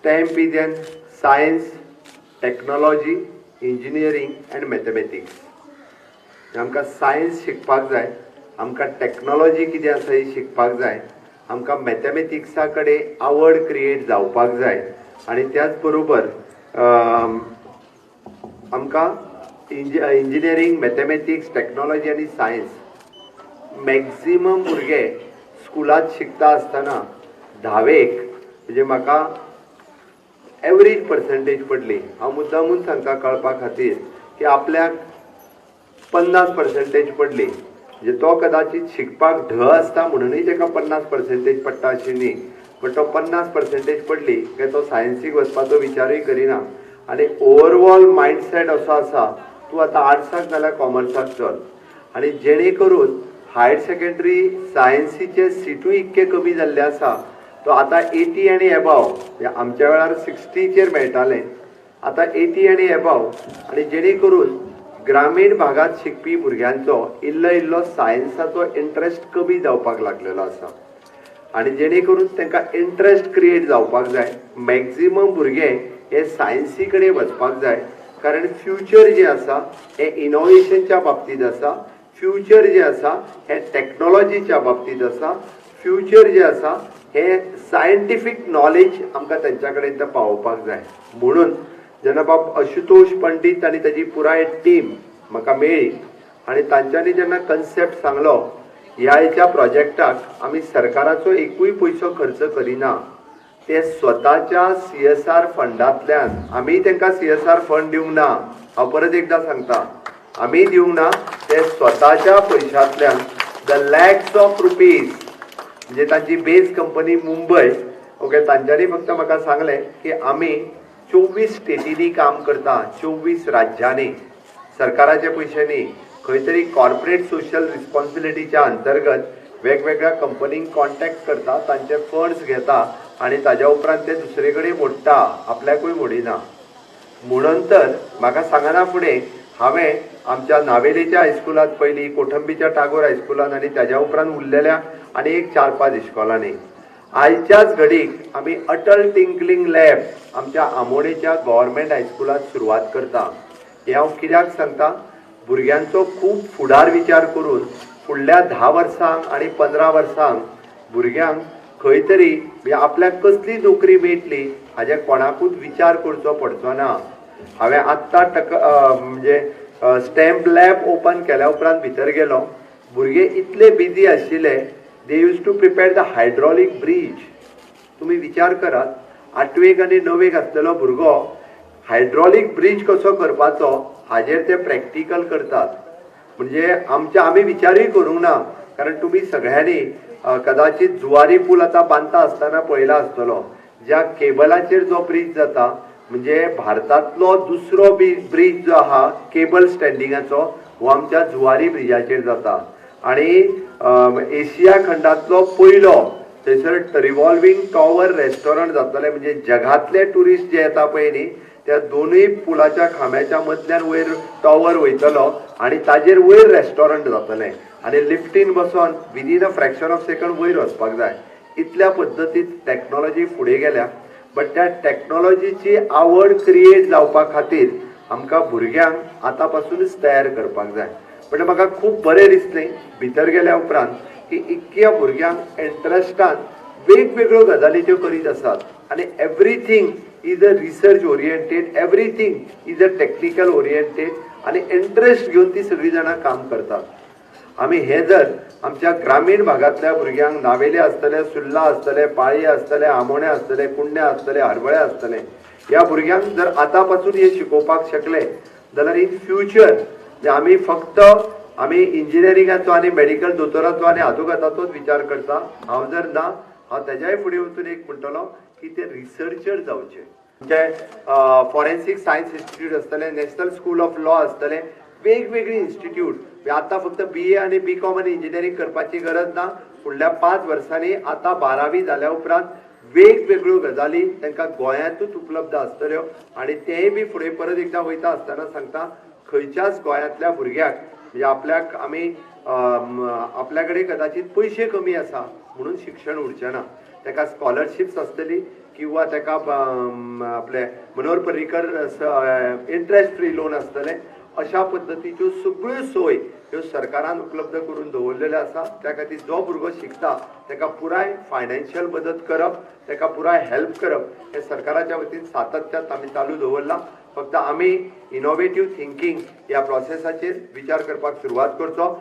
STEM is an science, technology, engineering and mathematics. आमकां science शिकपाक जाय, आमकां टॅक्नोलॉजी कितें आसा ही शिकपाक जाय, आमकां मॅथमॅटिक्सा कडेन आवड क्रिएट जावपाक जाय आनी त्याच बरोबर आमकां इंजिनियरींग, मॅथमॅटिक्स, टॅक्नोलॉजी आनी सायन्स. मॅक्झिमम भुरगे स्कुलांत शिकता आसतना धावेक, म्हणजे म्हाका एवरेज पर्संटेज पडली, हांव मुद्दामून सांगता कळपा खातीर की आपल्याक 50 पर्संटेज पडली म्हणजे तो कदाचित शिकपाक ढ आसता म्हणूनय ताका 50 पर्संटेज पडटा अशें न्ही, पण तो 50 पर्संटेज पडली काय तो सायन्सीक वचपाचो विचारूय करिना आनी ओवरऑल मायंडसेट असो आसा, तूं आतां आर्ट्साक नाल्यार कॉमर्साक चल. आनी जेणे करून हायर सेकेंडरी सायन्सीचे सिटूय इतके कमी जाल्ले आसा, तो आतां 80 आनी एबाव, आमच्या वेळार 60चेर मेळटालें, आतां 80 आनी एबाव. आनी जेणे करून ग्रामीण भागांत शिकपी भुरग्यांचो इल्लो इल्लो सायन्साचो इंट्रस्ट कमी जावपाक लागलेलो आसा आनी जेणे करून तांकां इंट्रस्ट क्रिएट जावपाक जाय. मॅक्झिमम भुरगे हे सायन्सी कडेन वचपाक जाय, कारण फ्युचर जें आसा हें इनोवेशनच्या बाबतींत आसा, फ्युचर जें आसा हें टॅक्नोलॉजीच्या बाबतींत आसा, फ्युचर जें आसा हें सायंटिफीक नॉलेज आमकां तेंच्या कडेन तें पावोवपाक जाय. म्हणून जेन्ना बाब आशुतोष पंडीत आनी ताजी पुराय टीम म्हाका मेळ्ळी आनी तांच्यांनी जेन्ना कन्सेप्ट सांगलो, ह्या हेच्या प्रोजेक्टाक आमी सरकाराचो एकूय पयसो खर्च करिना, ते स्वताच्या सीएसआर फंडांतल्यान, आमी तांकां सीएसआर फंड दिवंक ना, हांव परत एकदां सांगता, आमी दिवंक ना, ते स्वताच्या पयशांतल्यान the lakhs of rupees, म्हणजे तांची बेज कंपनी मुंबय, ओके, तांच्यांनी फक्त म्हाका सांगलें की आमी 24 स्टेटींनी काम करता, 24 राज्यांनी, सरकाराचे पयशे न्ही, खंय तरी कॉर्पोरेट सोशल रिस्पॉन्सिबिलिटीच्या अंतर्गत वेगवेगळ्या कंपनींक कॉन्टॅक्ट करता, तांचे फंड्स घेता आनी ताज्या उपरांत ते दुसरे कडेन मोडटा, आपल्याकूय मोडिना. म्हणून तर म्हाका सांगना फुडें हांवें आमच्या नावेलीच्या हायस्कुलांत पयलीं, कोठंबीच्या टागोर हायस्कुलांत आनी ताज्या उपरांत उरलेल्या आनी एक 4-5 इश्कोलांनी. आयच्याच घडीक आमी अटल टिंकलिंग लॅब आमच्या आमोणेच्या गव्हर्मेंट हायस्कुलांत सुरवात करता. हें हांव कित्याक सांगता, भुरग्यांचो खूब फुडार विचार करून फुडल्या 10 वर्सांक आनी 15 वर्सांक भुरग्यांक खंय तरी म्हणजे आपल्याक कसली नोकरी मेळटली हाजें कोणाकूच विचार करचो पडचो ना. हांवें आत्तां टक म्हणजे स्टेम लॅब ओपन केल्या उपरांत भितर गेलो, भुरगे इतले बिजी आशिल्ले, they used to prepare the hydraulic bridge. तुमी विचार करात, आठवेक आनी णवेक आसलेलो भुरगो हायड्रॉलीक ब्रीज कसो करपाचो हाजेर ते प्रॅक्टिकल करतात. म्हणजे आमच्या आमी विचारूय करूंक ना, कारण तुमी सगळ्यांनी कदाचित जुवारी पूल आतां बांदता आसतना पळयला आसतलो, ज्या केबलाचेर जो ब्रीज जाता, म्हणजे भारतांतलो दुसरो ब्रीज जो आहा केबल स्टँडिंगाचो हो आमच्या जुवारी ब्रिजाचेर जाता आनी एशिया खंडांतलो पयलो थंयसर रिव्हॉल्वींग टॉवर रेस्टॉरंट जातलें. म्हणजे जगांतले ट्युरिस्ट जे येता पळय न्ही, त्या दोनूय पुलाच्या खांब्याच्या मदल्यान वयर टॉवर वयतलो आनी ताजेर वयर रेस्टॉरंट जातलें आनी लिफ्टीन बसोन within a fraction of second वयर वचपाक जाय. इतल्या पद्दतीन टॅक्नोलॉजी फुडें गेल्या, बट त्या टॅक्नोलॉजीची आवड क्रिएट जावपा खातीर आमकां भुरग्यांक आतां पासूनच तयार करपाक जाय. पण म्हाका खूब बरें दिसलें भितर गेल्या उपरांत की इतक्या भुरग्यांक इंट्रस्टान वेगवेगळ्यो गजाली त्यो करीत आसात आनी everything is a research oriented, everything is a technical oriented आनी इंट्रस्ट घेवन ती सगळीं जाणां काम करतात. आमी हे जर आमच्या ग्रामीण भागांतल्या भुरग्यांक, नावेले आसतले, सुर्ला आसतले, पाळी आसतले, आमोणे आसतले, कुंडे आसतले, हरवळे आसतले, ह्या भुरग्यांक जर आतां पासून हे शिकोवपाक शकले जाल्यार इन फ्युचर आमी फक्त आमी इंजिनियरिंगाचो आनी मेडिकल दोतोराचो आनी आदोगादाचोच विचार करता. हांव जर ना, हांव तेज्याय फुडें वचून एक म्हणटलो की ते रिसर्चर जावचे. आमचे फॉरेन्सीक सायन्स इन्स्टिट्यूट आसतलें, नॅशनल स्कूल ऑफ लॉ आसतलें, वेगवेगळी इन्स्टिट्यूट. आतां फक्त बीए आनी बी कॉम आनी इंजिनियरींग करपाची गरज ना. फुडल्या 5 वर्सांनी आतां बारावी जाल्या उपरांत वेगवेगळ्यो गजाली तांकां गोंयांतूच उपलब्ध आसतल्यो. आनी तेंय बी फुडें परत एकदां वयता आसतना सांगता, खंयच्याच गोंयांतल्या भुरग्याक म्हणजे आपल्याक आमी आपल्या कडेन कदाचित पयशे कमी आसा म्हणून शिक्षण उरचें ना. ताका स्कॉलरशिप्स आसतली. किंवा ताका आपले Manohar Parrikar interest free loan आसतलें. अशा पद्दतीच्यो सगळ्यो सोय ह्यो सरकारान उपलब्ध करून दवरलेल्यो आसा. त्या खातीर जो भुरगो शिकता ताका पुराय फायनान्शियल मदत करप, ताका पुराय हेल्प करप हें सरकाराच्या वतीन सातत्यात आमी चालू दवरलां. फक्त आमी इनोवेटीव थिंकींग ह्या प्रोसेसाचेर विचार करपाक सुरवात करचो.